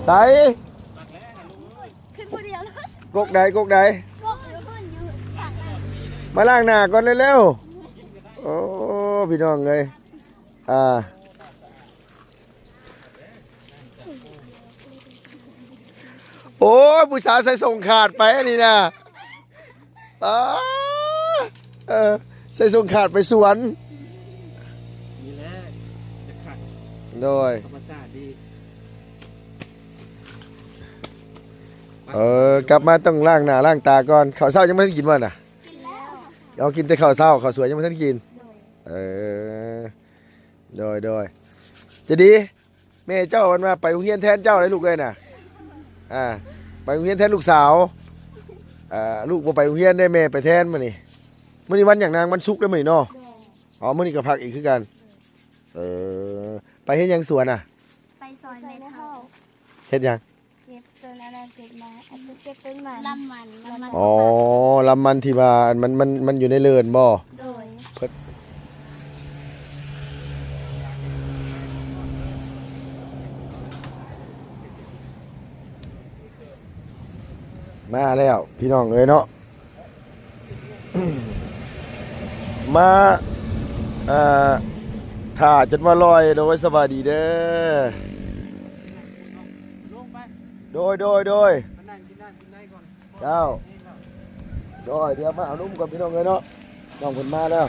ໃສ ຂຶ້ນຜູ້ດຽວ ກົກໃດ ກົກໃດ ກົກຢູ່ພຸ້ນ ຢູ່ຂ້າງໜ້າ ມາລ້າງໜ້າກ່ອນເລັວໆ. ໂອ້ ພີ່ນ້ອງເອີຍ ອ່າ ໂອ້ຍ ຜູ້ສາວໃສ່ສົ້ງຂາດໄປອັນນີ້ນະ. ອ້າ ເອີ ໃສ່ສົ້ງຂາດໄປສວນ ນີ້ແຫຼະ ຈະຂັດ ໂດຍ ທຳມະຊາດດີ. ເອີ ກັບມາຕ້ອງລ້າງໜ້າລ້າງຕາກ່ອນ. ເຂົ້າເຊົ້າຍັງບໍ່ທັນກິນບໍ່ນະ? ກິນແລ້ວ ເອົາ ກິນແຕ່ເຂົ້າເຊົ້າ ເຂົ້າສວຍຍັງບໍ່ທັນກິນ. ໂດຍ ເອີ ໂດຍ ໂດຍ ຈະດີ ແມ່ເຈົ້າມັນວ່າໄປໂຮງຮຽນແທນເຈົ້າເດ້ລູກເອີຍນະ. ອ່າ ໄປໂຮງຮຽນແທນລູກສາວ. ອ່າ ລູກບໍ່ໄປໂຮງຮຽນເດ້ ແມ່ໄປແທນມື້ນີ້. ມື້ນີ້ວັນຫຍັງນາງ? ວັນສຸກເດ້ມື້ນີ້ເນາະ. ແມ່ນ ອໍ ມື້ນີ້ກໍພັກອີກຄືກັນ. ເອີ ໄປເຮັດຫຍັງສວນນະ? ໄປຊ່ອຍແມ່ເຖົ້າ. ເຮັດຫຍັງ? ເກັບຕົ້ນອັນນັ້ນ ເກັບມາ ອັນເກັບຕົ້ນມັນ ລຳມັນ ລຳມັນ ອໍ ລຳມັນທີ່ວ່າມັນ ມັນ ມັນຢູ່ໃນເລີນບໍ່? ໂດຍ ເພິ່ນ ມາແລ້ວພີ່ນ້ອງເອີຍເນາະ. ມາ ເອີ ຖ້າຈົນວ່າລອຍ. ໂດຍ ສະບາຍດີເດີ. ໂດຍ ໂດຍ ໂດຍ ເຈົ້າ ໂດຍ ດຽວມາເອົານົມກ່ອນພີ່ນ້ອງເອີຍເນາະ. ນ້ອງເພິ່ນມາແລ້ວ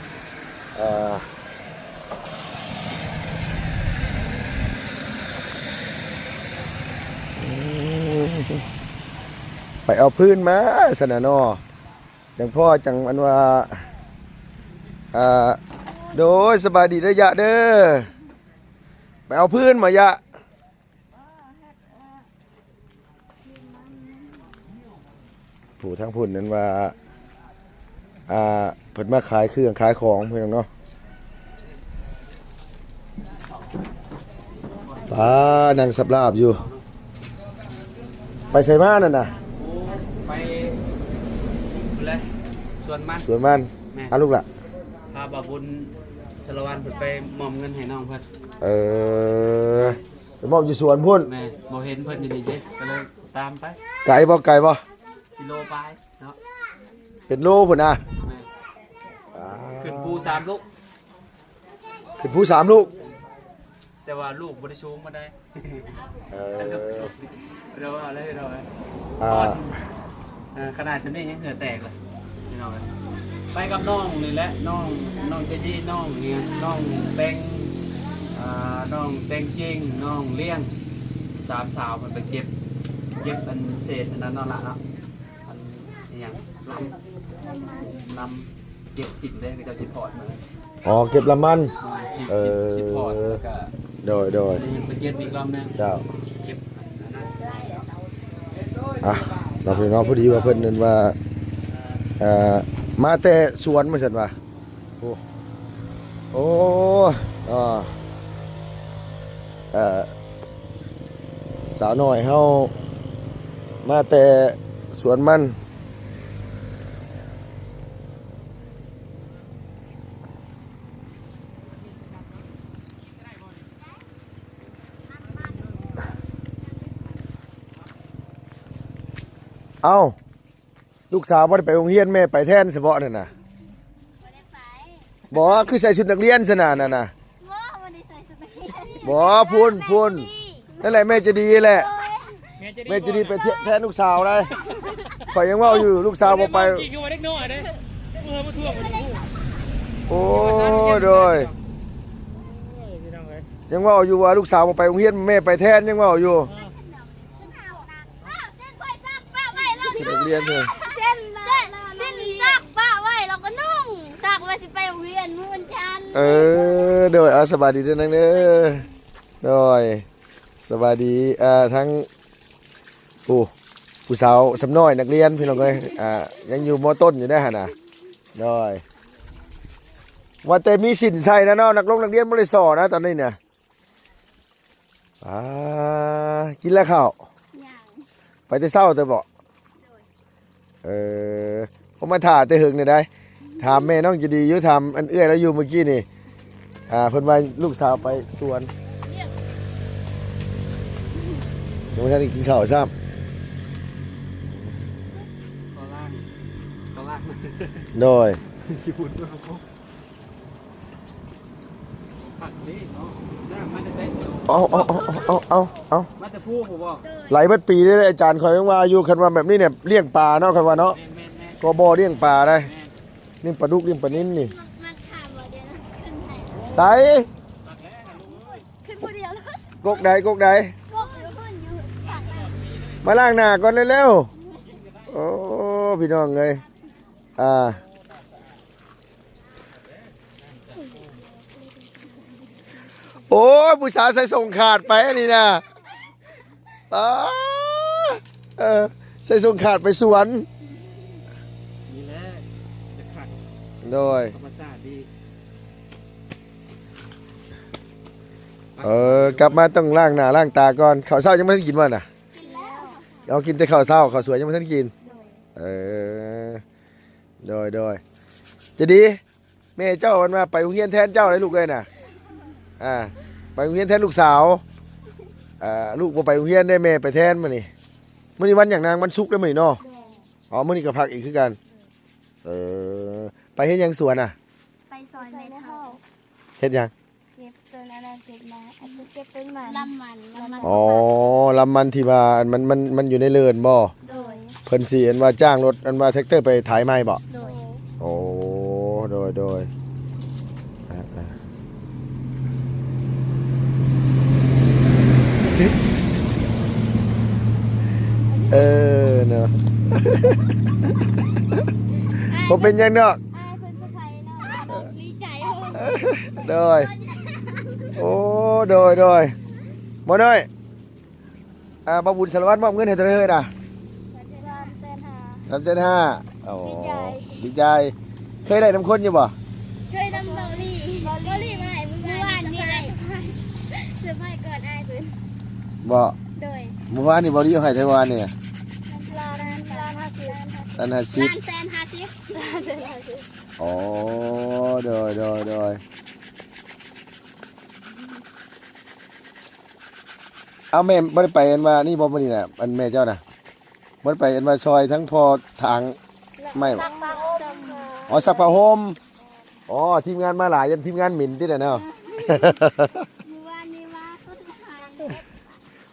ເອີ ໄປເອົາພື້ນມາຊັ້ນນະເນາະ. ຈັ່ງພໍຈັ່ງອັນວ່າ ອ່າ ໂດຍ ສະບາຍດີເດີຍະເດີ. ໄປເອົາພື້ນມາຍະ. ຜູ້ທາງພຸ້ນນັ້ນວ່າ ອ່າ ເພິ່ນມາຂາຍເຄື່ອງຂາຍຂອງພີ່ນ້ອງເນາະ. ປ້າ ນັ່ງສັບລາບຢູ່. ໄປໃສມານັ້ນນະ? ໄປພຸ້ນແຫຼະ ສວນມັນ ສວນມັນ. ແມ່ນ ອາ ລູກລະ ພາບ່າວບຸນສາລະວັນເພິ່ນໄປມອບເງິນໃຫ້ນ້ອງເພິ່ນ. ເອີ ໄປມອບຢູ່ສວນພຸ້ນ. ແມ່ນ ບໍ່ເຫັນເພິ່ນຢູ່ນີ້ເດ້ ກໍເລີຍຕາມໄປ. ໄກບໍ່ ໄກບໍ່? ກິໂລປາຍເນາະ ເປັນໂລພຸ້ນນະ. ແມ່ນ ອ່າ ຂຶ້ນພູສາມລູກ ຂຶ້ນພູສາມລູກ ແຕ່ວ່າລູກບໍ່ໄດ້ສູງປານໃດ. ເອີ ເອີ ເອີ ເອີ ອ່າ ເອີ ຂະໜາດຈຳນີ້ຍັງເຫື່ອແຕກເລີຍພີ່ນ້ອງເອີຍ. ໄປກັບນ້ອງນີ້ແຫຼະ ນ້ອງ ນ້ອງໃຈດີ ນ້ອງຫຍັງ ນ້ອງແຕງ ອ່າ ນ້ອງແຕງຈິງ ນ້ອງລ້ຽງ ສາມສາວເພິ່ນໄປເກັບ ເກັບອັນເສດອັນນັ້ນເນາະລະເນາະ. ອັນອີຫຍັງ ລຳ ລຳ ເກັບຖິ້ມເດ້ ເຂົາເຈົ້າຊິພອດມາ. ອໍ ເກັບລຳມັນ. ເອີ ຊິ ເອີ ຊິພອດແລ້ວກະ ໂດຍ ໂດຍ ໄປເກັບອີກລຳໜຶ່ງ. ເຈົ້າ ເກັບອັນນັ້ນ ອ່ະ ເນາະ ພີ່ນ້ອງ ພໍດີວ່າເພິ່ນນັ້ນວ່າ ເອີ ມາແຕ່ສວນວ່າຊັ້ນວ່າ. ໂອ້ ໂອ້ ອ່າ ເອີ ສາວນ້ອຍເຮົາມາແຕ່ສວນມັນ. ເອົ້າ ລູກສາວບໍ່ໄດ້ໄປໂຮງຮຽນ ແມ່ໄປແທນຊະເບາະນັ້ນນະ. ບໍ່ໄດ້ໄປ. ບໍ່ ຄືໃສ່ຊຸດນັກຮຽນຊັ້ນນະ ນັ້ນນະ. ບໍ່ ບໍ່ໄດ້ໃສ່ຊຸດນັກຮຽນ. ບໍ່ ພຸ້ນ ພຸ້ນ ນັ້ນແຫຼະ ແມ່ໃຈດີແຫຼະ. ໂດຍ ແມ່ໃຈດີ ແມ່ໃຈດີໄປແທນລູກສາວໄດ໋. ຂ້ອຍຍັງເວົ້າຢູ່ ລູກສາວບໍ່ໄປ. ກິນຄືວ່າເດັກນ້ອຍເດ້ ເມື່ອມາທວງ. ໂອ້ຍ ໂດຍ ໂອ້ຍ ພີ່ນ້ອງເອີຍ ຍັງເວົ້າຢູ່ວ່າລູກສາວບໍ່ໄປໂຮງຮຽນ ແມ່ໄປແທນ ຍັງເວົ້າຢູ່. ອ່າ ເສັ້ນໄຟສັກປະໄວ້ແລ້ວ ເສັ້ນນັກຮຽນເດີ ເສັ້ນ ເສັ້ນ ເສັ້ນສັກປະໄວ້ແລ້ວກໍນຸ່ງ ສັກໄວ້ຊິໄປໂຮງຮຽນມື້ວັນຈັນ. ເອີ ໂດຍ ເອົາ ສະບາຍດີເດີນາງເດີ. ໂດຍ ສະບາຍດີ ອ່າ ທາງ ໂອ້ ຜູ້ສາວຊຳນ້ອຍນັກຮຽນ ພີ່ນ້ອງເອີຍ ອ່າ ຍັງຢູ່ ມໍ ຕົ້ນຢູ່ເດ້ຫັ້ນນະ. ໂດຍ ວ່າແຕ່ມີສິນໃສ່ນະເນາະ ນັກລົງນັກຮຽນບໍ່ໄດ້ສໍ້ນະຕອນນີ້ນະ. ອ່າ ກິນແລ້ວເຂົ້າ? ຍັງ. ໄປແຕ່ເຊົ້າແຕ່ເບາະ? ໂດຍ. ເອີ ເພາະມາຖ້າແຕ່ເຫິງນີ້ໄດ໋. ຖາມແມ່ນ້ອງໃຈດີຢູ່ ຖາມອັນເອື້ອຍລາວຢູ່ມື້ກີ້ນີ້ ອ່າ ເພິ່ນວ່າລູກສາວໄປສວນ. ໂດ ບໍ່ທັນໄດ້ກິນເຂົ້າຊ້ຳ. ຕອນລ່າງ ຕອນລ່າງ ໂດຍ ເອົາ ເອົາ ມາແຕ່ພູພຸ້ນບໍ່? ຫຼາຍເບິດປີເດ້ອາຈານ. ຂ້ອຍຍັງວ່າຢູ່ ຄັນວ່າແບບນີ້ນີ້ລ້ຽງປາເນາະ ຂ້ອຍວ່າເນາະ. ແມ່ນໆ ກໍບໍ່ລ້ຽງປາໄດ໋. ແມ່ນ ລ້ຽງປາດຸກ ລ້ຽງປານິນນີ້. ໃສ? ຂຶ້ນຜູ້ດຽວ ກົກໃດ ກົກໃດ? ກົກຢູ່ພຸ້ນ ຢູ່ຂ້າງຫຼັງ. ມາລ້າງໜ້າກ່ອນເລັວໆ. ໂອ້ ພີ່ນ້ອງເອີຍ ອ່າ ໂອ້ຍ ຜູ້ສາວໃສ່ສົ້ງຂາດໄປອັນນີ້ນະ. ປ້າ ເອີ ໃສ່ສົ້ງຂາດໄປສວນ. ນີ້ແຫຼະ ຈະຄັກ ໂດຍ ທຳມະຊາດດີ. ເອີ ກັບມາຕ້ອງລ້າງໜ້າລ້າງຕາກ່ອນ. ເຂົ້າເຊົ້າຍັງບໍ່ທັນກິນບໍ່ນະ? ກິນແລ້ວ. ເອົາ ກິນແຕ່ເຂົ້າເຊົ້າ ເຂົ້າສວຍຍັງບໍ່ທັນກິນ. ໂດຍ ເອີ ໂດຍ ໂດຍ ຈະດີ. ແມ່ເຈົ້າ ອັນວ່າໄປໂຮງຮຽນແທນເຈົ້າໄດ໋ລູກເອີຍນະ. ອ່າ ໄປໂຮງຮຽນແທນລູກສາວ. ອ່າ ລູກບໍ່ໄປໂຮງຮຽນເດ້ ແມ່ໄປແທນມື້ນີ້. ມື້ນີ້ວັນຫຍັງນາງ? ວັນສຸກເດ້ມື້ນີ້ເນາະ. ໂດຍ ອໍ ມື້ນີ້ກໍພັກອີກຄືກັນ. ເອີ ໄປເຮັດຫຍັງສວນນະ? ໄປຊ່ອຍແມ່ເຖົ້າ. ເຮັດຫຍັງ? ເກັບຕົ້ນອັນນັ້ນ ເກັບມາ ອັນນີ້ເກັບຕົ້ນມັນ ລຳມັນ ລຳມັນ. ອໍ ລຳມັນທີ່ວ່າມັນ ມັນ ມັນຢູ່ໃນເລີນບໍ່? ໂດຍ ເພິ່ນຊິອັນວ່າຈ້າງລົດ ອັນວ່າແທັກເຕີໄປໄຖໃໝ່ບໍ່? ໂດຍ ໂອ້ ໂດຍ ໂດຍ ອ່າ ອ່າ ເອີ ເນາະ ບໍ່ເປັນຫຍັງດອກ. ອ້າຍເພິ່ນສະໄພເນາະ ດີໃຈໂພດ. ໂດຍ ໂອ້ ໂດຍ ໂດຍ ໝໍນ້ອຍ ອ່າ ບ່າວບຸນສາລະວັດມອບເງິນໃຫ້ເທົ່າໃດເຮີ້ຍນະ? ສາມແສນຫ້າ. ໂອ້ ດີໃຈ ດີໃຈ. ເຄີຍໄດ້ນຳຄົນຢູ່ບໍ່? ເຄີຍນຳເບົາຫຼີ່ ເບົາຫຼີ່ມາໃຫ້ມື້ວານນີ້ ເຊີໄພກ່ອນອ້າຍເພິ່ນ. ບໍ່? ໂດຍ ມື້ວານນີ້ເບົາຫຼີ່ໃຫ້ເທົ່າໃດມື້ວານນີ້? ລ້ານ ລ້ານຫ້າສິບ ລ້ານຫ້າສິບ ລ້ານແສນຫ້າສິບ ລ້ານແສນຫ້າສິບ. ອໍ ໂດຍ ໂດຍ ໂດຍ. ເອົາ ແມ່ບໍ່ໄດ້ໄປອັນວ່ານີ້ບໍ່ມື້ນີ້ນະ? ອັນແມ່ເຈົ້ານະ ບໍ່ໄດ້ໄປອັນວ່າຊ່ອຍທັງພໍ່ຖາງໄມ້ບໍ່? ຊັກຜ້າຫົ່ມ. ອໍ ຊັກຜ້າຫົ່ມ. ອໍ ທີມງານມາຫຼາຍ ຢ້ານທີມງານເໝັນຕິລະເນາະ. ມື້ວານນີ້ມາສຸດທ້າຍ.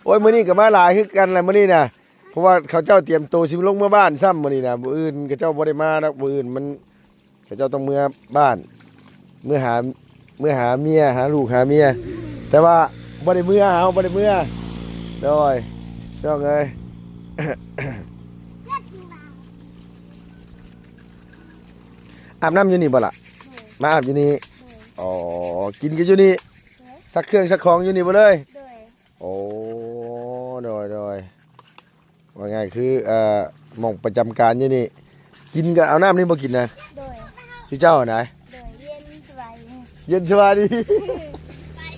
ໂອ້ຍ ມື້ນີ້ກໍມາຫຼາຍຄືກັນແຫຼະມື້ນີ້ນະ ເພາະວ່າເຂົາເຈົ້າຕຽມໂຕຊິລົງເມືອບ້ານຊ້ຳມື້ນີ້ນະ. ມື້ອື່ນເຂົາເຈົ້າບໍ່ໄດ້ມາດອກ ມື້ອື່ນມັນ ເຂົາເຈົ້າຕ້ອງເມືອບ້ານ ເມືອຫາ ເມືອຫາເມຍ ຫາລູກຫາເມຍ ແຕ່ວ່າບໍ່ໄດ້ເມືອ ເຮົາບໍ່ໄດ້ເມືອ. ໂດຍ ນ້ອງເອີຍ ອາບນ້ຳຢູ່ນີ້ບໍ່ລະ? ໂດຍ ມາອາບຢູ່ນີ້. ໂດຍ ອໍ ກິນກໍຢູ່ນີ້. ໂດຍ ຊັກເຄື່ອງຊັກຂອງຢູ່ນີ້ເບິດເລີຍ. ໂດຍ ໂອ້ ໂດຍ ໂດຍ. ວ່າງ່າຍຄື ເອີ ໝ່ອງປະຈຳການຢູ່ນີ້ ກິນກໍເອົານ້ຳນີ້ບໍ່ກິນນະ? ໂດຍ ຢູ່ເຈົ້າຫັ້ນນະ? ໂດຍ ເຢັນສະບາຍດີ ເຢັນສະບາຍດີ ມັນ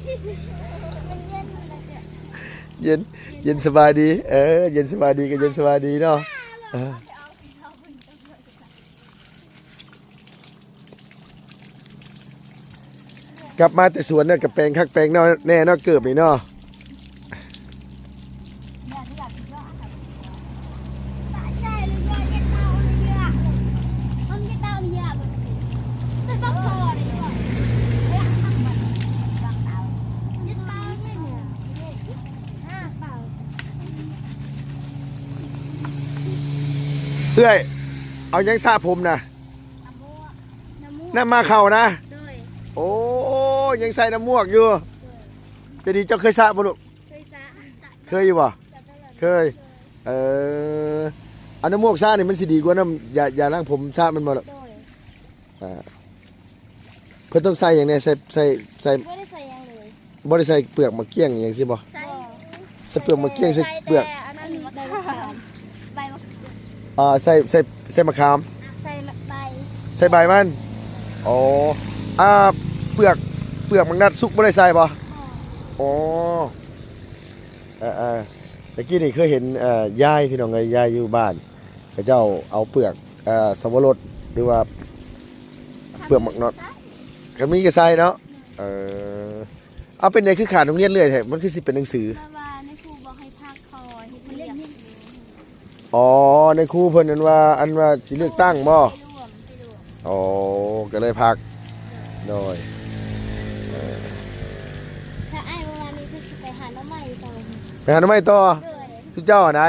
ເຢັນ ເຢັນ ເຢັນສະບາຍດີ. ເອີ ເຢັນສະບາຍດີກໍເຢັນສະບາຍດີເນາະ. ເອີ ກັບມາແຕ່ສວນນະ ກະແປງຄັກແປງແນ່ເນາະ ເກີບນີ້ເນາະ. ເອື້ອຍ ເອົາຫຍັງສະຜົມນະ? ນ້ຳໝາກເຂົ້ານະ? ໂດຍ ໂອ້ ຍັງໃສ່ນ້ຳໝວກຢູ່. ໂດຍ ຈະດີ ເຈົ້າເຄີຍສະບໍ່ລູກ? ເຄີຍສະ ເຄີຍຢູ່ບໍ່? ເຄີຍ ເອີ ອັນນ້ຳໝວກສະນີ້ມັນຊິດີກວ່ານ້ຳຢາ ຢາລ້າງຜົມສະແມ່ນບໍ່? ໂດຍ ອ່າ ເພິ່ນຕ້ອງໃສ່ຫຍັງແດ່? ໃສ່ ໃສ່ ໃສ່ ບໍ່ໄດ້ໃສ່ຫຍັງເລີຍ. ບໍ່ໄດ້ໃສ່ເປືອກໝາກກ້ຽງຫຍັງຊີ້ບໍ່? ໃສ່ ໃສ່ເປືອກໝາກກ້ຽງ ໃສ່ເປືອກ ໃສ່ແຕ່ອັນນັ້ນ ໃບມະຂາມ ໃບມະຂາມ ອ່າ ໃສ່ ໃສ່ ໃສ່ໝາກຂາມ ໃສ່ໃບ ໃສ່ໃບມັນ. ອໍ ອ່າ ເປືອກ ເປືອກໝາກນັດສຸກບໍ່ໄດ້ໃສ່ບໍ່? ອໍ ເອີໆ ຕະກີ້ນີ້ເຄີຍເຫັນ ເອີ ຍາຍ ພີ່ນ້ອງເອີຍ ຍາຍຢູ່ບ້ານ ເຂົາເຈົ້າເອົາເປືອກ ເອີ ສະຫວະລົດ ຫຼືວ່າເປືອກໝາກນັດ ຄັນມີກໍໃສ່ເນາະ. ເອີ ເອົາ ເປັນໃດຄືຂາດໂຮງຮຽນເລື້ອຍແທ້? ມັນຄືຊິເປັນໜັງສື. ແບບວ່ານາຍຄູບອກໃຫ້ພັກກ່ອນ ອໍ ໃນຄູເພິ່ນນັ້ນວ່າ ອັນວ່າຊິເລືອກຕັ້ງບໍ່? ອໍ ກໍເລີຍພັກ. ໂດຍ ຖ້າອ້າຍບໍ່ມານີ້ ຄືຊິໄປຫາໜໍ່ໄມ້ຕໍ່. ໄປຫາໜໍ່ໄມ້ຕໍ່? ໂດຍ ຄືເຈົ້າຫັ້ນໃດ.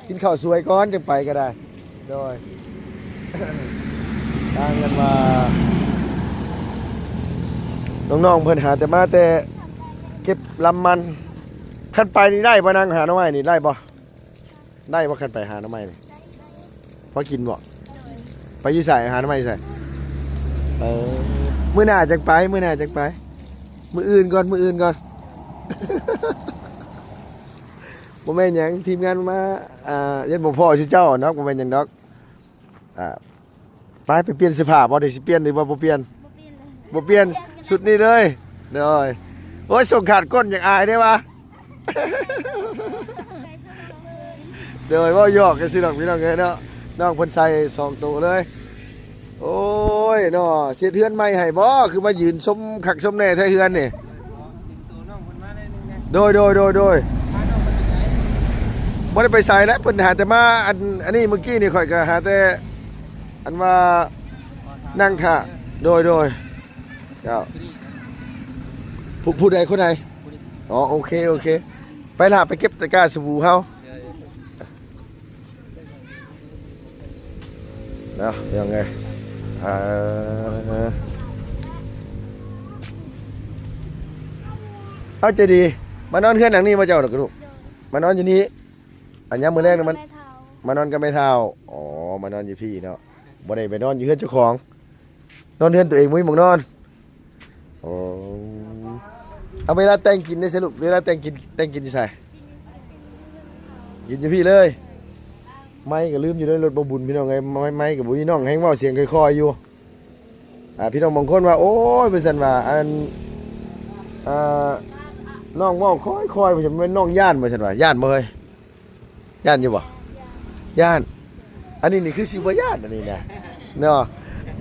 ກິນເຂົ້າສວຍກ່ອນຈຶ່ງໄປກໍໄດ້. ໂດຍ ທາງກັນວ່າ ນ້ອງໆເພິ່ນຫາແຕ່ ມາແຕ່ເກັບລຳມັນ. ຄັນໄປນີ້ໄດ້ບໍ່ ນາງ ຫາໜໍ່ໄມ້ນີ້ໄດ້ບໍ່? ໄດ້ບໍ່ ຄັນໄປຫາໜໍ່ໄມ້ນີ້? ພໍກິນບໍ່? ໄປຢູ່ໃສ? ຫາໜໍ່ໄມ້ຢູ່ໃສ? ເອີ ມື້ໜ້າຈັ່ງໄປ ມື້ໜ້າຈັ່ງໄປ ມື້ອື່ນກ່ອນ ມື້ອື່ນກ່ອນ. ບໍ່ແມ່ນຫຍັງ ທີມງານມາ ອ່າ ຍັງບໍ່ພໍຊື່ເຈົ້າດອກ ບໍ່ແມ່ນຫຍັງດອກ. ອ່າ ໄປ ໄປປ່ຽນເສື້ອຜ້າບໍ່? ໄດ້ຊິປ່ຽນຫຼືວ່າບໍ່ປ່ຽນ? ບໍ່ປ່ຽນເລີຍ ບໍ່ປ່ຽນ ຊຸດນີ້ເລີຍ. ໂດຍ ໂອ້ຍ ສົ່ງຂາດກົ້ນ ຢາກອາຍເດ້ວ່າ. ໂດຍ ເວົ້າຫຍອກກັນຊື່ດອກ ພີ່ນ້ອງເອີຍເນາະ. ນ້ອງເພິ່ນໃສ່ສອງໂຕເລີຍ. ໂອ້ຍເນາະ ເຮັດເຮືອນໃໝ່ໃຫ້ບໍ່? ຄືມາຢືນຊົມຄັກຊົມແນ່ແທ້ເຮືອນນີ້. ໂດຍ ໂດຍ ໂດຍ ໂດຍ ບໍ່ໄດ້ໄປໃສແຫຼະ ເພິ່ນຫາແຕ່ມາ ອັນ ອັນນີ້ ມື້ກີ້ນີ້ຂ້ອຍກໍຫາແຕ່ ອັນວ່ານັ່ງຖ້າ. ໂດຍ ໂດຍ ເຈົ້າ ຜູ້ ຜູ້ໃດ ຄົນໃດ? ອໍ ໂອເຄ ໂອເຄ ໄປລະ ໄປເກັບຕະກ້າສະບູເຮົາ. ເນາະ ຍັງໄງ ເອີ ເອົາ ໃຈດີ ມານອນເຮືອນຫຼັງນີ້ບໍ່ເຈົ້າ ລູກ? ມານອນຢູ່ນີ້ ອັນຍາມມື້ແລງນະ ມາ ມານອນກັບແມ່ເຖົ້າ. ອໍ ມານອນຢູ່ພີ້ເນາະ ບໍ່ໄດ້ໄປນອນຢູ່ເຮືອນເຈົ້າຂອງ. ນອນເຮືອນຕົວເອງບໍ່ມີໝ່ອງນອນ. ໂອ້ ເອົາ ເວລາແຕ່ງກິນໄດ້ໃສລູກ? ເວລາແຕ່ງກິນ ແຕ່ງກິນຢູ່ໃສ? ກິນຢູ່ພີ້ເລີຍ. ໄມກໍລືມຢູ່ໃນລົດບໍ່ບຸນ ພີ່ນ້ອງເອີຍ ໄມ ໄມກໍບໍ່ມີ ນ້ອງແຮ່ງເວົ້າສຽງຄ່ອຍໆຢູ່. ອ່າ ພີ່ນ້ອງບາງຄົນວ່າ ໂອ້ຍ ວ່າຊັ້ນວ່າ ອັນ ອ່າ ນ້ອງເວົ້າຄ່ອຍໆ ວ່າຊັ້ນ ແມ່ນນ້ອງຢ້ານ ວ່າຊັ້ນວ່າ ຢ້ານບໍ່ເຮີ້ຍ? ຢ້ານຢູ່ບໍ່? ຢ້ານ. ອັນນີ້ນີ້ຄືຊິບໍ່ຢ້ານ ອັນນີ້ນະເນາະ.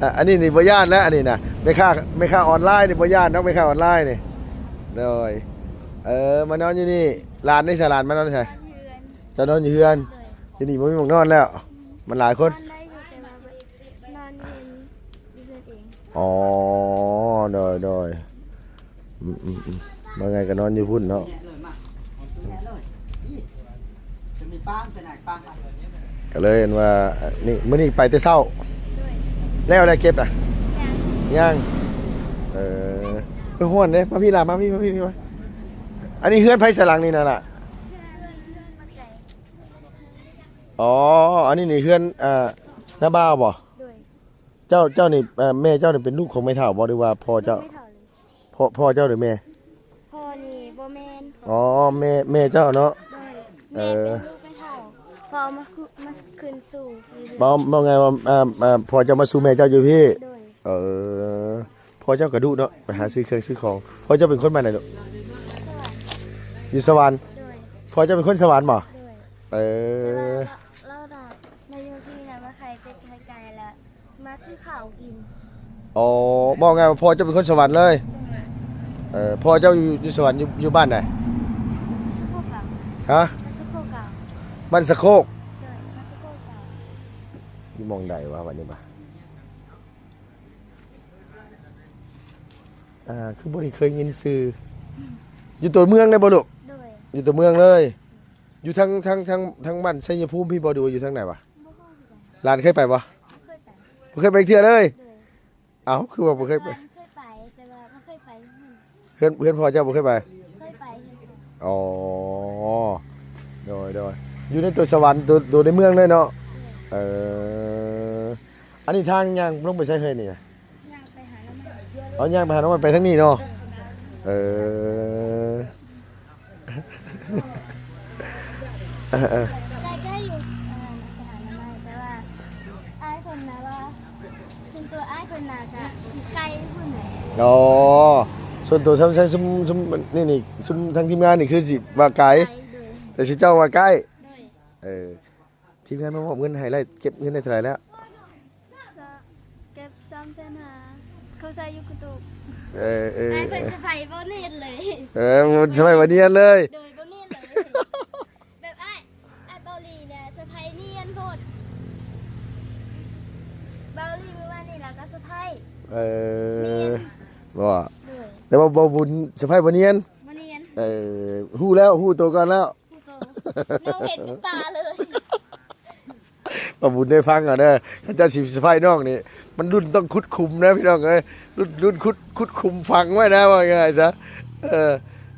ອ່າ ອັນນີ້ນີ້ບໍ່ຢ້ານແລ້ວ ອັນນີ້ນະ ແມ່ຄ້າ ແມ່ຄ້າອອນລາຍນີ້ບໍ່ຢ້ານດອກ ແມ່ຄ້າອອນລາຍນີ້. ໂດຍ ເອີ ມານອນຢູ່ນີ້. ຫຼານໃດສະ? ຫຼານມານອນໃສ? ນອນເຮືອນ. ເຈົ້ານອນຢູ່ເຮືອນ. ໂດຍ ຢູ່ນີ້ບໍ່ມີໝ່ອງນອນແລ້ວ ມັນຫຼາຍຄົນ. ນອນໄດ້ຢູ່ ແຕ່ວ່າ ນອນຢູ່ ຢູ່ເຮືອນເອງ. ອໍ ໂດຍ ໂດຍ ອືມ ອືມ ອືມ ວ່າໄງກໍນອນຢູ່ພຸ້ນເນາະ. ກໍເລີຍເຫັນວ່າ ນີ້ ມື້ນີ້ໄປແຕ່ເຊົ້າ. ໂດຍ ແລ້ວ ແລ້ວເກັບນະ? ຍັງ ຍັງ. ເອີ ເອີ ຮ້ອນເດ້ ມາພີ້ລະ ມາພີ້ ມາພີ້ ມາ. ອັນນີ້ເຮືອນໃຜສະ ຫຼັງນີ້ນະລະ? ເຮືອນ ເຮືອນ ເຮືອນປ້າແຕງ. ອໍ ອັນນີ້ນີ້ເຮືອນ ອ່າ ນ້າບ່າວບໍ່? ໂດຍ ເຈົ້າ ເຈົ້ານີ້ ເອີ ແມ່ເຈົ້ານີ້ເປັນລູກຂອງແມ່ເຖົ້າບໍ່ ຫຼືວ່າພໍ່ເຈົ້າ? ແມ່ເຖົ້າເລີຍ. ພໍ່ ພໍ່ເຈົ້າຫຼືແມ່? ພໍ່ນີ້ບໍ່ແມ່ນ. ອໍ ແມ່ ແມ່ເຈົ້າເນາະ. ໂດຍ ເອີ ແມ່ເປັນລູກແມ່ເຖົ້າ ພໍ່ມາ ມາຂຶ້ນສູ່. ເວົ້າ ເວົ້າໄງວ່າ ອ່າ ອ່າ ພໍ່ເຈົ້າມາສູ່ແມ່ເຈົ້າຢູ່ພີ້. ໂດຍ ເອີ ພໍ່ເຈົ້າກະດຸເນາະ ໄປຫາຊື້ເຄື່ອງຊື້ຂອງ. ພໍ່ເຈົ້າເປັນຄົນບ້ານໃດລູກ? ສະຫວັນ. ຢູ່ສະຫວັນ. ໂດຍ ພໍ່ເຈົ້າເປັນຄົນສະຫວັນບໍ່? ໂດຍ ເອີ ແຕ່ວ່າລາວ ລາວນະ ມາຢູ່ທີ່ນະ ມາຂາຍເປັດຂາຍໄກ່ລະ ມາຊື້ເຂົ້າກິນ. ອໍ ເວົ້າງ່າຍວ່າພໍ່ເຈົ້າເປັນຄົນສະຫວັນເລີຍ. ໂດຍ ເອີ ພໍ່ເຈົ້າຢູ່ ຢູ່ສະຫວັນ ຢູ່ ຢູ່ບ້ານໃດ? ສະໂຄກເກົ່າ. ຮະ? ບ້ານສະໂຄກເກົ່າ. ບ້ານສະໂຄກ. ໂດຍ ບ້ານສະໂຄກເກົ່າ. ຢູ່ໝ່ອງໃດວະ ບັດນີ້ມາ ອ່າ ຄືບໍ່ໄດ້ເຄີຍຍິນຊື່. ຢູ່ຕົວເມືອງເລີຍບໍ່ລູກ? ໂດຍ ຢູ່ຕົວເມືອງເລີຍ. ຢູ່ທາງ ທາງ ທາງ ທາງບ້ານໄຊຍະພູມພີ້ບໍ່ ຫຼືວ່າຢູ່ທາງໃດວະ? ບໍ່ຮູ້ຄືກັນ. ຫຼານເຄີຍໄປບໍ່? ບໍ່ເຄີຍໄປ. ບໍ່ເຄີຍໄປເທື່ອເລີຍ? ໂດຍ. ເອົ້າ ຄືວ່າບໍ່ເຄີຍໄປ? ເຄີຍໄປ ແຕ່ວ່າບໍ່ເຄີຍໄປ. ເຮືອນ ເຮືອນພໍ່ເຈົ້າບໍ່ເຄີຍໄປ? ເຄີຍໄປ. ອໍ ໂດຍ ໂດຍ ຢູ່ໃນຕົວສະຫວັນ ຕົວ ຕົວໃນເມືອງເລີຍເນາະ. ໂດຍ. ເອີ ອັນນີ້ທາງຍ່າງລົງໄປໃສເຮີ້ຍນີ້? ຍ່າງໄປຫາໜໍ່ໄມ້. ເອົາ ຍ່າງໄປຫາໜໍ່ໄມ້ ໄປທາງນີ້ເນາະ. ເອີ ເອີ ເອີ ໃກ້ໆຢູ່ ໄປຫາໜໍ່ໄມ້ ແຕ່ວ່າອ້າຍເພິ່ນນະວ່າ ສ່ວນຕົວອ້າຍເພິ່ນນະກະຊິໃກ້ພຸ້ນແຫຼະ. ອໍ ສ່ວນຕົວທາງ ທາງຊຸມ ຊຸມນີ້ນີ້ ຊຸມທາງທີມງານນີ້ຄືຊິວ່າໄກ ໄກ ໂດຍ ແຕ່ຊຸມເຈົ້າວ່າໃກ້. ໂດຍ. ເອີ ທີມງານມາມອບເງິນໃຫ້ ໄດ້ເກັບເງິນໄດ້ເທົ່າໃດແລ້ວ? ເກັບສາມແສນຫ້າ ເຂົາໃສ່ຢູ່ກະຕຸກ. ເອີ ເອີ ອ້າຍເພິ່ນສະໄພບໍ່ເນດເລີຍ. ເອີ ເພິ່ນສະໄພບໍ່ເນດເລີຍ. ໂດຍ ບໍ່ເນດເລີຍ. ແບບອ້າຍ ອ້າຍປ ເກົາຫຼີມື້ວານນີ້ລາວກໍເຊີໄພຣສ໌ ເອີ ແມ່ນ ບໍ່ ໂດຍ ແຕ່ວ່າບໍ່ບຸນເຊີໄພຣສ໌ບໍ່ນຽນ ບໍ່ນຽນ ເອີ ຮູ້ແລ້ວ ຮູ້ໂຕກ່ອນແລ້ວ ຮູ້ໂຕ ນ້ອງເຫັນກັບຕາເລີຍ. ບ່າວບຸນໄດ້ຟັງເອົາເດີ ຄັນເຈົ້າຊິເຊີໄພຣສ໌ນ້ອງນີ້ ມັນລຸ້ນຕ້ອງຂຸດຂຸມນະພີ່ນ້ອງເອີຍ ລຸ້ນ ລຸ້ນຂຸດ ຂຸດຂຸມຝັງໄວ້ນະ ວ່າງ່າຍຊະ ເອີ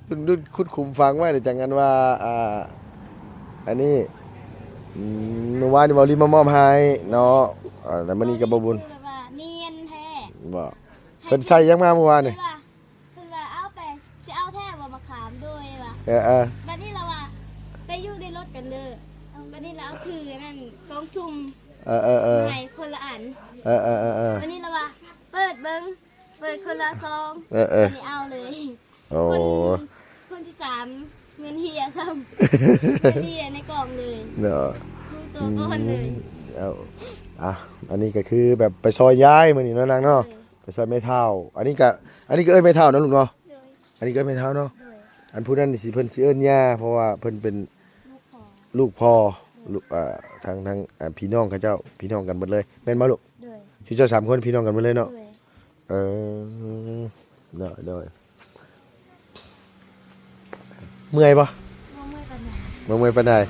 ລຸ້ນ ລຸ້ນຂຸດຂຸມຝັງໄວ້ ແລ້ວຈັ່ງອັນວ່າ ອ່າ ອັນນີ້ ອືມ ມື້ວານນີ້ເບົາລີມາມອບໃຫ້ເນາະ ອ່າ ແລ້ວມື້ນີ້ກໍບ່າວບຸນ ຄືແບບວ່ານຽນແທ້ ບໍ່ ເພິ່ນໃສ່ຫຍັງມາມື້ວານນີ້? ເພິ່ນວ່າ ເພິ່ນວ່າ ເອົາໄປ ຊິເອົາແທ້ບໍ່ໝາກຂາມ? ໂດຍວ່າ ເອີໆ ບັດນີ້ລາວວ່າ ໄປຢູ່ໃນລົດກັນເດີ ບັດນີ້ລາວເອົາຖືອັນນັ້ນ ກ່ອງສຸ່ມ ເອີໆໆ ໃຫ້ຄົນລະອັນ ເອີໆໆ ບັດນີ້ລາວວ່າ ເປີດເບິ່ງ ເປີດຄົນລະຊອງ ເອີໆ ບັດນີ້ເອົາເລີຍ ໂອ້ ຄົນ ຄົນທີສາມ ເງິນເຫຍຊ້ຳ ເງິນເຫຍໃນກ່ອງເລີຍເນາະ ຮູ້ໂຕກ່ອນເລີຍ ອືມ ເອົາ ອ່ະ ອັນນີ້ກໍຄືແບບໄປຊ່ອຍຍາຍມື້ນີ້ເນາະນາງເນາະ ໂດຍ ໄປຊ່ອຍແມ່ເຖົ້າ ອັນນີ້ກະ ອັນນີ້ກະເອີ້ນແມ່ເຖົ້າເນາະລູກເນາະ ໂດຍ ອັນນີ້ກະເອີ້ນແມ່ເຖົ້າເນາະ ໂດຍ ອັນຜູ້ນັ້ນນີ້ຊິເພິ່ນຊິເອີ້ນຍ່າ ເພາະວ່າເພິ່ນເປັນ ລູກພໍ່ ລູກພໍ່ ລູກ ອ່າ ທາງ ທາງ ອ່າ ພີ່ນ້ອງເຂົາເຈົ້າ ພີ່ນ້ອງກັນເບິດເລີຍ ແມ່ນບໍ່ລູກ? ໂດຍ ຄືເຈົ້າສາມຄົນພີ່ນ້ອງກັນເບິດເລີຍເນາະ ໂດຍ ເອີ ໂດຍ ໂດຍ ເມື່ອຍບໍ່? ບໍ່ເມື່ອຍປານໃດ ບໍ່ເມື່ອຍປານໃດ ໂດຍ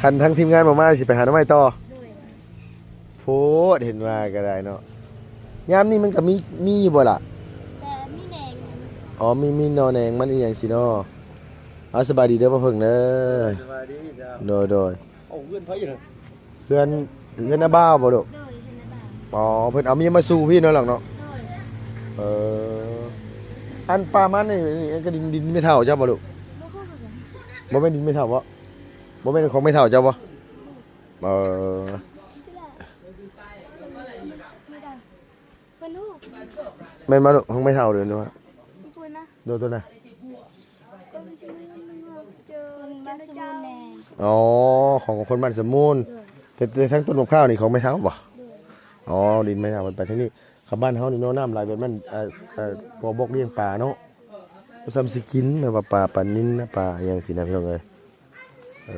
ຄັນທາງທີມງານບໍ່ມາ ຊິໄປຫາໜໍ່ໄມ້ຕໍ່ ໂດຍ ໂພດ ເຫັນວ່າກໍໄດ້ເນາະ ຍາມນີ້ມັນກໍມີ ມີຢູ່ບໍ່ລະ? ແຕ່ມີແໜງ ອໍ ມີ ມີໜໍ່ແໜງມັນອີ່ຫຍັງຊີ້ເນາະ ເອົາ ສະບາຍດີເດີ ພໍ່ເຜິ້ງເດີ ສະບາຍດີເຈົ້າ ໂດຍ ໂດຍ ເອົາ ເຮືອນໃຜນະ? ເຮືອນ ເຮືອນນ້າບ່າວບໍ່ລູກ? ໂດຍ ເຮືອນນ້າບ່າວ ອໍ ເພິ່ນເອົາເມຍມາສູ່ພີ້ເນາະ ຫຼັງເນາະ ໂດຍ ເອີ ອັນປ່າມັນນີ້ ອັນກະດິນ ດິນແມ່ເຖົ້າເຈົ້າບໍ່ລູກ? ບໍ່ຮູ້ຄືກັນ ບໍ່ແມ່ນດິນແມ່ເຖົ້າບໍ່? ບໍ່ແມ່ນຂອງແມ່ເຖົ້າເຈົ້າບໍ່? ເອີ ແມ່ນບໍ່ລູກ? ຂອງແມ່ເຖົ້າເດີ ວ່າ ໂດຍ ຕົວນະ ອໍ ຂອງຄົນບ້ານສະມູນ ໂດຍ ແຕ່ ແຕ່ທາງຕົ້ນໝາກພ້າວນີ້ຂອງແມ່ເຖົ້າບໍ່? ໂດຍ ອໍ ດິນແມ່ເຖົ້າ ມັນໄປທາງນີ້ ຄັນບ້ານເຮົານີ້ເນາະ ນ້ຳໄຫຼແບບນັ້ນ ເອີ ເອີ ພໍບໍກລ້ຽງປາເນາະ ບໍ່ຊ່ຳຊິກິນ ແບບວ່າປາ ປານິນ ປາຫຍັງຊີ້ນະ ພີ່ນ້ອງເອີຍ ເອີ.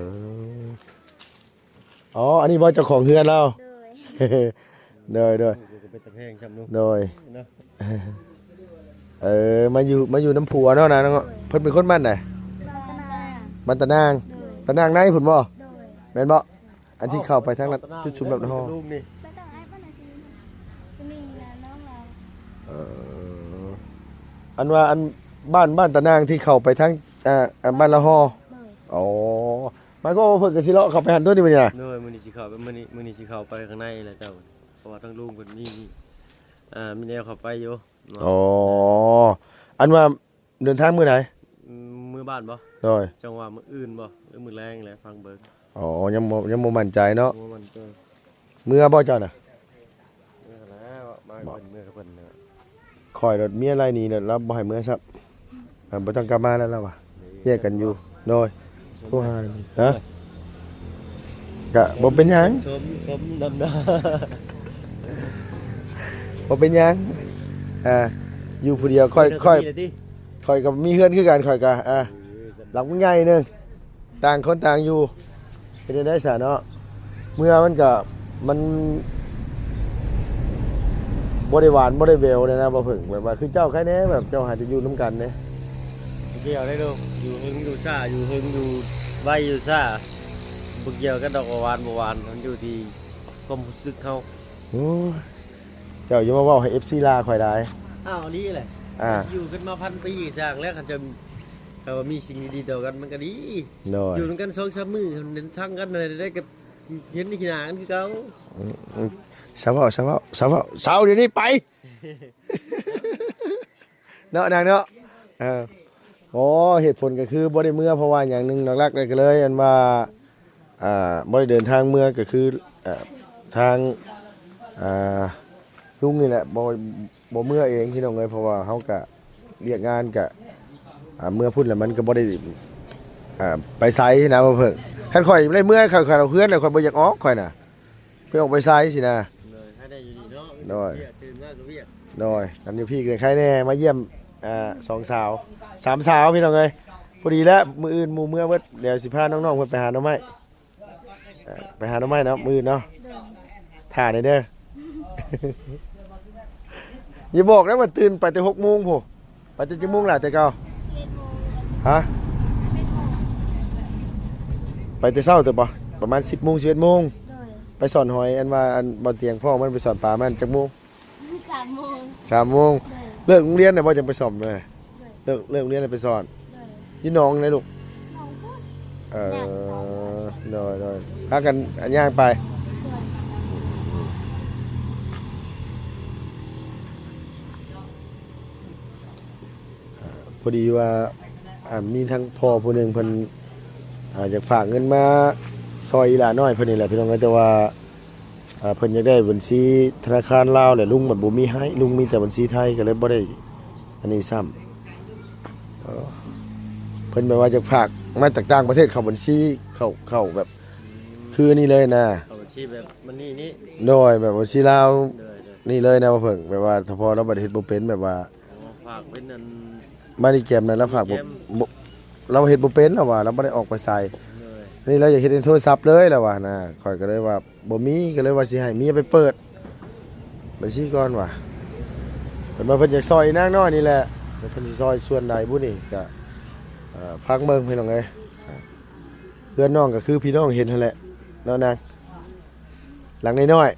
ອໍ ອັນນີ້ບໍ່ເຈົ້າຂອງເຮືອນລາວ? ໂດຍ ໂດຍ ໂດຍ ໂອ້ ກໍເປັນຕາແພງຊ້ຳເນາະ ໂດຍ ເນາະ ເອີ ມາຢູ່ ມາຢູ່ນຳຜົວເນາະນາງເນາະ ໂດຍ ເພິ່ນເປັນຄົນບ້ານໃດ? ບ້ານຕານາງ ບ້ານຕານາງ ໂດຍ ຕານາງໃນພຸ້ນບໍ່? ໂດຍ ແມ່ນບໍ່? ອັນທີ່ເຂົ້າໄປທາງນັ້ນ ຈຸດຊຸມລຳນະຮໍ ເອີ ອັນວ່າອັນບ້ານ ບ້ານຕານາງທີ່ເຂົ້າໄປທາງ ອ່າ ບ້ານລະຮໍ ໂດຍ ອໍ ໝາຍຄວາມວ່າເພິ່ນກໍຊິເລາະເຂົ້າໄປຫັ້ນຕົວະ ມື້ນີ້ນະ ໂດຍ ມື້ນີ້ຊິເຂົ້າໄປ ມື້ນີ້ ມື້ນີ້ຊິເຂົ້າໄປຂ້າງໃນແຫຼະເຈົ້າ ເພາະວ່າທາງລຸງເພິ່ນມີ ອ່າ ມີແນວເຂົ້າໄປຢູ່ເນາະ ອໍ ອັນວ່າເດີນທາງມື້ໃດ? ອືມ ມື້ບ້ານບໍ່? ໂດຍ ຈັ່ງວ່າມື້ອື່ນບໍ່ ຫຼືມື້ແລງແຫຼະ ຟັງເບິ່ງ ອໍ ຍັງບໍ່ ຍັງບໍ່ໝັ້ນໃຈເນາະ ບໍ່ໝັ້ນໃຈ ເມືອບໍ່ເຈົ້ານະ? ເມືອແລ້ວ ມາກັບເພິ່ນ ເມືອກັບເພິ່ນນະ ຂ້ອຍໂລດເມຍໄລ່ໜີໂລດ ລາວບໍ່ໃຫ້ເມືອຊ້ຳ ອ່າ ບໍ່ຕ້ອງກັບມາແລ້ວລາວວ່າ ແຍກກັນຢູ່ ໂດຍ ໂທຫາ ຮະ ກະບໍ່ເປັນຫຍັງ ສົມ ສົມນຳໜ້າ ບໍ່ເປັນຫຍັງ ອ່າ ຢູ່ຜູ້ດຽວ ຂ້ອຍ ຂ້ອຍ ຂ້ອຍກໍມີເຮືອນຄືກັນ ຂ້ອຍກໍ ອ່າ ຫຼັງໃຫຍ່ໜຶ່ງ ຕ່າງຄົນຕ່າງຢູ່ ເຮັດແນວໃດຊະເນາະ ເມືອມັນກະ ມັນບໍ່ໄດ້ຫວານບໍ່ໄດ້ແວວແນວນະ ບໍ່ເພິ່ງ ແບບວ່າຄືເຈົ້າໃຄແດ່ ແບບເຈົ້າຫາຈະຢູ່ນຳກັນເດ້ ບໍ່ກ່ຽວໄດ້ລູກ ຢູ່ເຮິງຢູ່ຊ້າ ຢູ່ເຮິງຢູ່ໄວຢູ່ຊ້າ ບໍ່ກ່ຽວກັນດອກວ່າຫວານບໍ່ຫວານ ມັນຢູ່ທີ່ຄວາມຮູ້ສຶກເຮົາ ໂອ້ຍ ເຈົ້າຢ່າມາເວົ້າໃຫ້ເອັຟຊີລາຂ້ອຍຫຼາຍ ອ້າວ ອີ່ຫຼີແຫຼະ ອ່າ ຢູ່ກັນມາພັນປີ ສ້າງແລ້ວ ຄັນຈະ ຖ້າວ່າມີສິ່ງດີໆຕໍ່ກັນມັນກໍດີ ໂດຍ ຢູ່ນຳກັນສອງສາມມື້ ມັນຊັງກັນໄດ້ກໍເຫັນຂີ້ໜ້າກັນຄືເກົ່າ ອືມ ອືມ ເຊົາເວົ້າ ເຊົາເວົ້າ ເຊົາເວົ້າ ເຊົາດຽວນີ້ໄປ ເນາະນາງເນາະ ເອີ ໂອ້ ເຫດຜົນກໍຄືບໍ່ໄດ້ເມືອ ເພາະວ່າຫຍັງໜຶ່ງຫຼັກໆເລີຍ ກໍເລີຍອັນວ່າ ອ່າ ບໍ່ໄດ້ເດີນທາງເມືອ ກໍຄື ອ່າ ທາງ ອ່າ ລຸງນີ້ແຫຼະ ບໍ່ ບໍ່ເມືອເອງພີ່ນ້ອງເອີຍ ເພາະວ່າເຮົາກະວຽກງານກະ ອ່າ ເມືອພຸ້ນແລ້ວມັນກໍບໍ່ໄດ້ ອ່າ ໄປໃສນະ ບໍ່ເພິ່ງ ຄັນຂ້ອຍໄດ້ເມືອ ຂ້ອຍ ຂ້ອຍເອົາເຮືອນແລ້ວ ຂ້ອຍບໍ່ຢາກອອກ ຂ້ອຍນະ ໄປອອກໄປໃສຊີ້ນະ ໂດຍ ໃຫ້ໄດ້ຢູ່ນີ້ເນາະ ໂດຍ ເວຍກ ຕື່ນມາກໍວຽກ ໂດຍ ອັນຢູ່ພີ້ກໍໃຄແດ່ ມາຢ້ຽມ ອ່າ ສອງສາວ ສາມສາວພີ່ນ້ອງເອີຍ ພໍດີແລ້ວ ມື້ອື່ນໝູ່ເມືອເບິດ ດຽວຊິພານ້ອງໆເພິ່ນໄປຫາໜໍ່ໄມ້ ເອີ ໄປຫາໜໍ່ໄມ້ເນາະ ມື້ອື່ນເນາະ ໂດຍ ຖ້າແດ່ເດີ ຢ່າບອກນະວ່າຕື່ນໄປແຕ່ຫົກໂມງພຸ້ນ. ໄປແຕ່ຈັກໂມງຫຼ້າແຕ່ເກົ່າ? ສິບເອັດໂມງ. ຮະ? ສິບເອັດໂມງ. ໄປແຕ່ເຊົ້າເຕີບບໍ່? ປະມານສິບໂມງ ສິບເອັດໂມງ. ໂດຍ. ໄປສອນຫອຍ ອັນວ່າ ອັນບໍ່ຕຽງພໍ່ມັນໄປສອນປາ ມັນຈັກໂມງ? ສາມໂມງ. ສາມໂມງ. ໂດຍ. ເລີກໂຮງຮຽນນະບໍ່ ຈັ່ງໄປສ້ອມເດີ? ໂດຍ. ເລີກ ເລີກໂຮງຮຽນໄປສອນ? ໂດຍ. ຢູ່ໜອງໃດລູກ? ໜອງພຸ້ນ. ເອີ ຍ່າງໄປ. ໂດຍ ໂດຍ. ພາກັນຍ່າງໄປ. ໂດຍ. ອ່າ ພໍດີວ່າ ອ່າ ມີທັງພໍ່ຜູ້ໜຶ່ງເພິ່ນ ອ່າ ຢາກຝາກເງິນມາຊ່ອຍອີ່ຫຼ້ານ້ອຍເພິ່ນນີ້ແຫຼະ ພີ່ນ້ອງເອີຍ ແຕ່ວ່າ ອ່າ ເພິ່ນຢາກໄດ້ບັນຊີທະນາຄານລາວ ແລະ ລຸງມັນບໍ່ມີໃຫ້ ລຸງມີແຕ່ບັນຊີໄທ ກໍເລີຍບໍ່ໄດ້ອັນນີ້ຊ້ຳ. ເອີ ເພິ່ນແບບວ່າຢາກຝາກມາຈາກຕ່າງປະເທດເຂົ້າບັນຊີ ເຂົ້າ ເຂົ້າແບບ ຄືອັນນີ້ເລີຍນະ ເຂົ້າບັນຊີແບບມັນນີ້ນີ້. ໂດຍ ແບບບັນຊີລາວ. ໂດຍ ໂດຍ. ນີ້ເລີຍນະ ວ່າເພິ່ນແບບວ່າ ຖ້າພໍ່ລາວບໍ່ໄດ້ເຮັດບໍ່ເປັນ ແບບວ່າ ອໍ ຝາກເປັນອັນ MoneyGram ນະ ລາວຝາກບໍ່ ໂດຍ ບໍ່ ລາວເຮັດບໍ່ເປັນ ລາວວ່າລາວບໍ່ໄດ້ອອກໄປໃສ. ໂດຍ. ອັນນີ້ລາວຢາກເຮັດໃນໂທລະສັບເລີຍ ລາວວ່ານະ ຂ້ອຍກໍເລີຍວ່າບໍ່ມີ ກໍເລີຍວ່າຊິໃຫ້ເມຍໄປເປີດບັນຊີກ່ອນວ່າ ເພິ່ນວ່າເພິ່ນຢາກຊ່ອຍນາງນ້ອຍນີ້ແຫຼະ ເພິ່ນຊິຊ່ອຍສ່ວນໃດບຸນີ້ ກໍ ເອີ ຟັງເບິ່ງ ພີ່ນ້ອງເອີຍ. ເຮືອນນ້ອງກໍຄືພີ່ນ້ອງເຫັນຫັ້ນແຫຼະເນາະນາງ ຫຼັງນ້ອຍ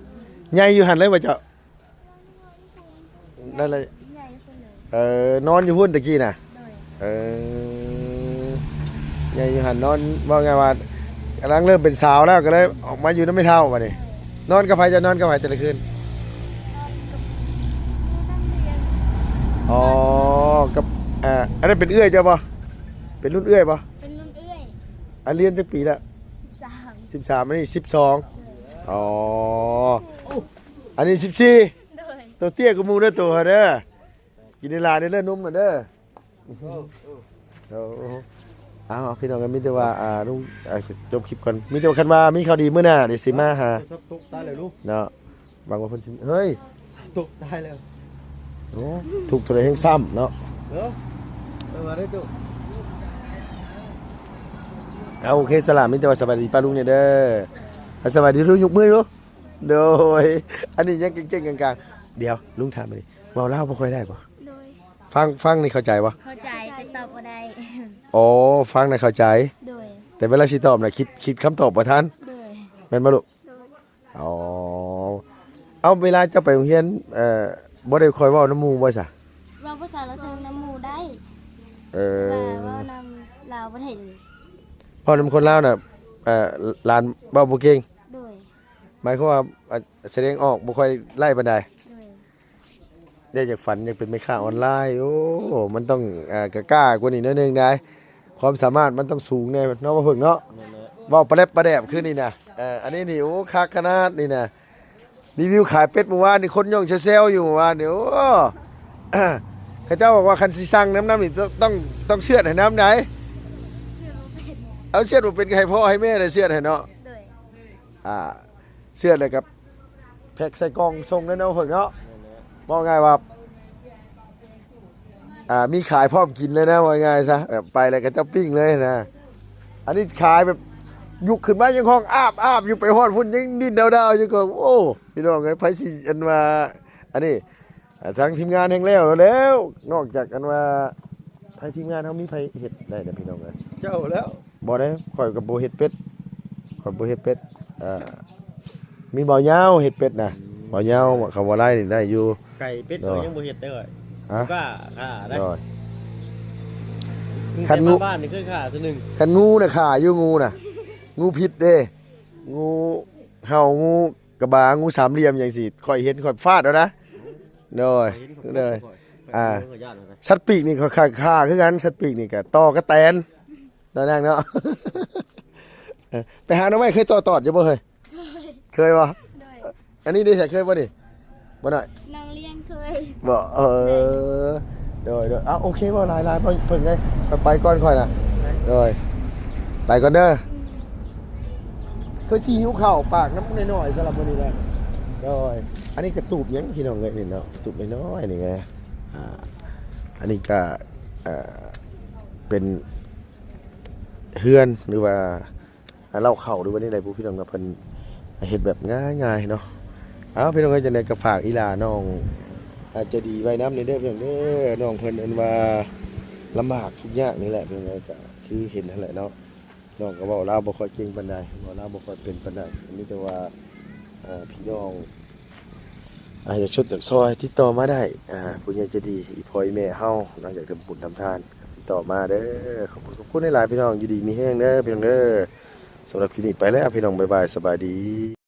ໆ ໃຫຍ່ຢູ່ຫັ້ນເລີຍບໍ່ເຈົ້າ? ນັ້ນແຫຼະ ໃຫຍ່ພຸ້ນເລີຍ. ເອີ ນອນຢູ່ພຸ້ນຕະກີ້ນະ. ໂດຍ. ເອີ ໃຫຍ່ຢູ່ຫັ້ນ ນອນ ເວົ້າງ່າຍວ່າ ກຳລັງເລີ່ມເປັນສາວແລ້ວ ກໍເລີຍອອກມາຢູ່ນຳແມ່ເຖົ້າບັດນີ້. ໂດຍ. ນອນກັບໃຜ ເຈົ້ານອນກັບໃຜແຕ່ລະຄືນ? ນອນກັບ ຢູ່ນຳເຮືອນ. ອໍ ກັບ ອ່າ ອັນນັ້ນເປັນເອື້ອຍເຈົ້າບໍ່? ເປັນລຸ້ນເອື້ອຍບໍ່? ເປັນລຸ້ນເອື້ອຍ. ອັນຮຽນຈັກປີລະ? ສິບສາມ. ສິບສາມ ອັນນີ້ສິບສອງ. ໂດຍ. ອໍ ອັນນີ້ສິບສີ່. ໂດຍ. ໂຕເຕ້ຍກວ່າໝູ່ເດີ ໂຕເຮົາເດີ ກິນໃຫ້ຫຼາຍເດີ ນົມນະເດີ. ໂອ້ ເອົາ ພີ່ນ້ອງ ກໍມີແຕ່ວ່າ ອ່າ ລຸງ ອ່າ ຈົບຄລິບກ່ອນ ມີແຕ່ວ່າຄັນວ່າມີຂ່າວດີມື້ໜ້າ ດຽວຊິມາຫາ. ໂທລະສັບຕົກ ຕາຍແລ້ວລູກເນາະ. ຫວັງວ່າເພິ່ນຊິ ເຮີ້ຍ ຕົກ ຕາຍແລ້ວ. ໂອ້ ທຸກເທົ່າໃດແຮ່ງຊ້ຳເນາະ. ເອີ ເອີ ມາໄດ້ຕູ້. ເອົາ ໂອເຄ ສະຫຼາ ມີແຕ່ວ່າສະບາຍດີປ້າລຸງແດ່ເດີ. ສະບາຍດີລຸງ ຍົກມືດູ. ໂດຍ ອັນນີ້ຍັງເກັ່ງໆກາງໆ. ດຽວ ລຸງຖາມອັນນີ້ ເວົ້າລາວບໍ່ຄ່ອຍໄດ້ບໍ່? ໂດຍ. ຟັງ ຟັງນີ້ເຂົ້າໃຈບໍ່? ເຂົ້າໃຈ ແຕ່ຕອບບໍ່ໄດ້. ອໍ ຟັງນະເຂົ້າໃຈ. ໂດຍ. ແຕ່ເວລາຊິຕອບນະ ຄິດ ຄິດຄຳຕອບບໍ່ທັນ. ໂດຍ. ແມ່ນບໍ່ລູກ? ໂດຍ. ອໍ ເອົ້າ ເວລາເຈົ້າໄປໂຮງຮຽນ ເອີ ບໍ່ໄດ້ຄ່ອຍເວົ້ານຳໝູ່ບໍ່ຊະ? ເວົ້າພາສາລາວເທິງນຳໝູ່ໄດ້. ເອີ ແຕ່ວ່າເວົ້ານຳລາວບໍ່ໄດ້ເລີຍ. ເວົ້ານຳຄົນລາວນະ ເອີ ຫຼານເວົ້າບໍ່ເກັ່ງ. ໂດຍ. ໝາຍຄວາມວ່າ ອາ ສະແດງອອກບໍ່ຄ່ອຍໄດ້ປານໃດ. ໂດຍ. ໄດ້ຢາກຝັນຢາກເປັນແມ່ຄ້າອອນລາຍ. ໂອ້ ມັນຕ້ອງ ອ່າ ກ້າໆກວ່ານີ້ໜ້ອຍໜຶ່ງໄດ໋. ຄວາມສາມາດມັນຕ້ອງສູງແດ່ເນາະ ບໍ່ເພິ່ງເນາະ. ແມ່ນແຫຼະ. ເວົ້າປະແລັບປະແດບຄືນີ້ນະ. ເອີ ອັນນີ້ນີ້ ໂອ້ ຄັກຂະໜາດນີ້ນະ. ຣີວິວຂາຍເປັດມື້ວານນີ້ ຄົນຍ້ອງແຊວໆຢູ່ມື້ວານນີ້. ໂອ້ ເຂົາເຈົ້າບອກວ່າຄັນຊິສັ່ງນຳ ນຳນີ້ ຕ້ອງ ຕ້ອງເຊືອດໃຫ້ນຳໃດ໋. ເຊືອດບໍ່ເປັນ. ເອົາ ເຊືອດບໍ່ເປັນກໍໃຫ້ພໍ່ໃຫ້ແມ່ໄດ້ເຊືອດໃຫ້ເນາະ. ໂດຍ. ອ່າ ເຊືອດແລ້ວກໍແພັກໃສ່ກ່ອງສົ່ງເລີຍເນາະ ເພິ່ນເນາະ. ແມ່ນແຫຼະ. ເວົ້າງ່າຍວ່າ ອ່າ ມີຂາຍພ້ອມກິນເລີຍນະ ເວົ້າງ່າຍຊະ ແບບໄປແລ້ວເຂົາເຈົ້າປີ້ງເລີຍນະ. ອັນນີ້ຂາຍແບບຍົກຂຶ້ນມາຍັງຮ້ອງອາບໆຢູ່ ໄປຮອດພຸ້ນຍັງດີ້ນດາວໆຢູ່. ກໍ ໂອ້ ພີ່ນ້ອງເອີຍ ໃຜຊິອັນວ່າ ອັນນີ້ ອ່າ ທາງທີມງານແຮ່ງແລ້ວແລ້ວ ນອກຈາກອັນວ່າ ໃຜທີມງານເຮົາມີໃຜເຮັດໄດ້ນະ ພີ່ນ້ອງເອີຍ? ເຈົ້າແລ້ວ. ບໍ່ໄດ້ ຂ້ອຍກໍບໍ່ເຮັດເປັດ ຂ້ອຍບໍ່ເຮັດເປັດ. ເອີ ມີບ່າວຍາວເຮັດເປັດນະ. ອືມ ບ່າວຍາວເຂົາບໍ່ໄດ້ນີ້ໄດ້ຢູ່. ໄກ່ເປັດ ໂດຍ ຂ້ອຍຍັງບໍ່ເຮັດເດ້. ຮະ? ບໍ່ກ້າຂ້າໄດ້. ໂດຍ. ຄັນງູ ມາບ້ານນີ້ເຄີຍຂ້າເທື່ອໜຶ່ງ. ຄັນງູນະຂ້າຢູ່ ງູນະ ງູພິດເດ້ ງູເຫົ່າ ງູ ກະບາ ງູສາມຫຼ່ຽມຫຍັງຊີ້ ຂ້ອຍເຫັນຂ້ອຍຟາດເອົານະ. ໂດຍ ໂດຍ. ອ່າ ສັດປີກນີ້ຂ້ອຍຂ້າ ຂ້າຄືກັນ ສັດປີກນີ້ກະຕໍ່ກະແຕນເນາະນາງເນາະ. ເອີ ໄປຫາໜໍ່ໄມ້ເຄີຍຕໍ່ຕອດຢູ່ບໍ່ເຮີ້ຍ? ເຄີຍ. ເຄີຍບໍ່? ໂດຍ. ອັນນີ້ເດ້ ເຄີຍບໍ່ນີ້? ບໍ່ໜ້ອຍ ນາງລ້ຽງເຄີຍ. ບໍ່? ເອີ ໂດຍ ໂດຍ. ເອົ້າ ໂອເຄ ບໍ່ຫຼາຍ ຫຼາຍ ເພິ່ງເອີຍ ໄປກ່ອນຂ້ອຍນະ. ໂດຍ ໄປກ່ອນເດີ. ອືມ ຄືຊິຫິວເຂົ້າປາກນຳນ້ອຍໆ ສຳລັບມື້ນີ້ແຫຼະ. ໂດຍ. ອັນນີ້ກະຕູບຫຍັງພີ່ນ້ອງເອີຍນີ້ເນາະ ຕູບນ້ອຍໆນີ້ແຫຼະ. ອ່າ ອັນນີ້ກະ ເອີ ເປັນເຮືອນ ຫຼືວ່າ ອ່າ ເລົ້າເຂົ້າ ຫຼືວ່າແນວໃດບໍ່ ພີ່ນ້ອງເນາະ ເພິ່ນເຮັດແບບງ່າຍໆເນາະ. ເອົາ ພີ່ນ້ອງເອີຍ ຈັ່ງໃດກໍຝາກອີ່ຫຼ້ານ້ອງ ອາດຈະດີໄວ້ນຳນີ້ເດີ ພີ່ນ້ອງເດີ. ນ້ອງເພິ່ນອັນວ່າລຳບາກທຸກຍາກນີ້ແຫຼະ ພີ່ນ້ອງເອີຍ ກໍຄືເຫັນຫັ້ນແຫຼະເນາະ. ນ້ອງກໍເວົ້າລາວບໍ່ຄ່ອຍເກັ່ງປານໃດ ເວົ້າລາວບໍ່ຄ່ອຍເປັນປານໃດ ມີແຕ່ວ່າ ເອີ ພີ່ນ້ອງ ອາ ຢາກຊົດຢາກຊ່ອຍ ຕິດຕໍ່ມາໄດ້ ອາ ຜູ້ໃຫຍ່ໃຈດີ ອີ່ພໍ່ອີ່ແມ່ເຮົາເນາະ ຢາກທຳບຸນທຳທານ ກໍຕິດຕໍ່ມາເດີ. ຂອບຄຸນ ຂອບຄຸນຫຼາຍໆ ພີ່ນ້ອງ ຢູ່ດີມີແຮງເດີ ພີ່ນ້ອງເດີ. ສຳລັບຄລິບນີ້ໄປແລ້ວ ພີ່ນ້ອງ ບາຍບາຍ ສະບາຍດີ.